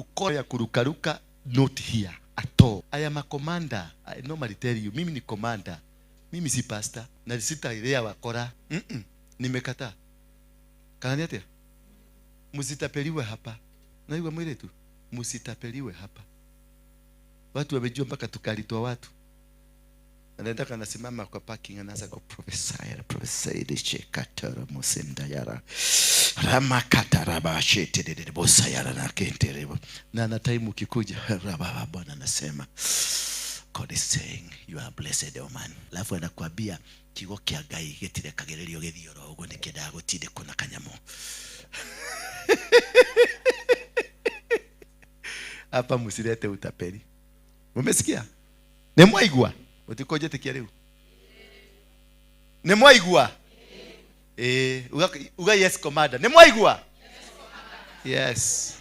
Ukora ya kurukaruka, not here at all. I am a commander. I normally tell you, mimi ni commander. Mimi si pastor na sitailea wakora. Nimekataa. Kana ni atia? Msitapeliwe hapa. Naigua mwiretu, msitapeliwe hapa. Watu wamejua mpaka tukalitoa watu. Anaenda anasimama kwa parking, anaanza ku prophesy, prophesy shekatara musendayara ramakatarabasheterebosayara na kenterebo na na time ukikuja rababa, Bwana anasema, God is saying you are blessed, oh man. Alafu anakuambia kiugo kia Ngai gĩtirekagĩrĩrio gĩthiĩ oro ũguo, nĩkĩendaga gũtindĩkwo na kanyamũ. Hapa msilete utapeli. Umesikia? Nĩ mwaigua? Ũtikũnjĩtĩkia rĩu? Nĩ mwaigua? Uga, uga yes commander. Nĩ mwaigua? Yes.